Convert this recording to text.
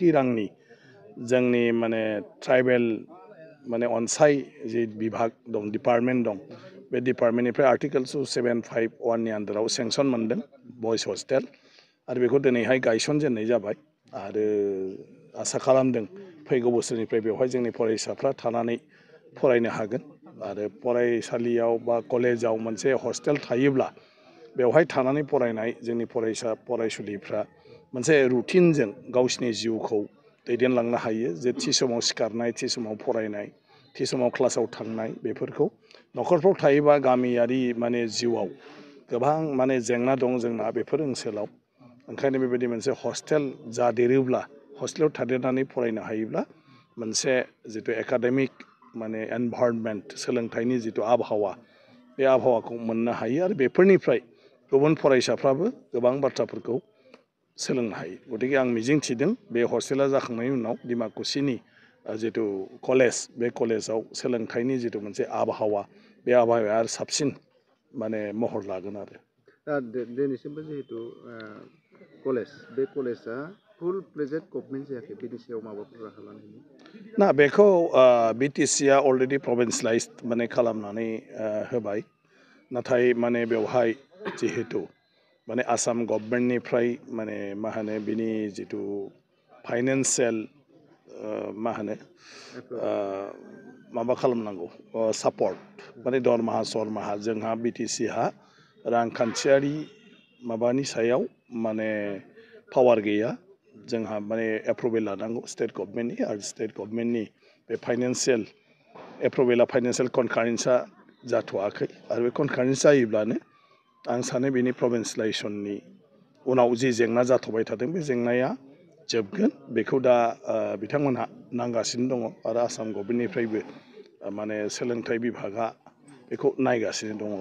कोटी रांनि जोंनि माने ट्राइबेल माने अनसाय जि विभाग दं डिपार्टमेंट दं बे डिपार्टमेंटनिफ्राय आर्टिकल 751 नि आन्दाराव सेंसन मोनदों बयस हस्टेल आरो बेखौ दिनैहाय गायसनजेननाय जाबाय आरो आसा खालामदों फैगौ बोसोरनिफ्राय बेवहाय जोंनि फरायसाफ्रा थानानै फरायनो हागोन आरो फरायसालियाव बा कलेजाव मोनसे हस्टेल थायोब्ला बेवहाय थानानै फरायनाय जोंनि फरायसा फरायसुलिफ्रा मोनसे रुटिनजों गावसिनि जिउखौ दैदेनलांनो हायो जे थि समाव सिखारनाय थि समाव फरायनाय थि समाव क्लासाव थांनाय बेफोरखौ न'खरफ्राव थायोबा गामियारि माने जिउआव गोबां माने जेंना दं जोंना बेफोर ओनसोलाव ओंखायनो बेबायदि मोनसे हस्टेल जादेरोब्ला हस्टेलाव थादेरनानै फरायनो हायोब्ला मोनसे जितु एकाडेमिक माने एनभायरनमेन्ट सोलोंथाइनि जितु आबहावा बे आबहावाखौ मोननो हायो आरो बेफोरनिफ्राय गुबुन फरायसाफ्राबो गोबां बाथ्राफोरखौ सोलोंनो हायो गतिके आं मिजिंथिदों बे हस्टेला जाखांनायनि उनाव डिमाकुसिनि जितु कलेज बे कलेजाव सोलोंथाइनि जितु मोनसे आबहावा बे आबहावाया आरो साबसिन माने महर लागोन आरो दिनैसिमबो जिहेतु कलेज बे कलेजा फुल प्लेजेड गभर्नमेन्ट जायाखै बिनि सायाव माबाफोर राहा लानो ना बेखौ बिटिसिआ अलरेडि प्रभिन्सियेलाइज माने खालामनानै होबाय नाथाय माने बेवहाय जिहेतु माने आसाम गभर्नमेन्टनिफ्राय माने मा होनो बिनि जितु फाइनान्सियेल मा होनो माबा खालामनांगौ सापर्ट माने दरमाहा सरमाहा जोंहा बिटिसिहा रांखान्थियारि माबानि सायाव माने पावार गैया जोंहा माने एप्रुभेल लानांगौ स्टेट गभर्नमेन्टनि आरो स्टेट गभर्नमेन्टनि बे फाइनान्सियेल एप्रुभेला फाइनान्सियेल कनकारेन्सआ जाथ'वाखै आरो बे कनकारेन्स जायोब्लानो आं सानो बेनि प्रभिन्सियेलाइजेसननि उनाव जि जेंना जाथ'बाय थादों बे जेंनाया जोबगोन बेखौ दा बिथांमोनहा नांगासिनो दङ आरो आसाम गभर्नमेन्टनिफ्रायबो माने सोलोंथाइ बिभागा बेखौ नायगासिनो दङ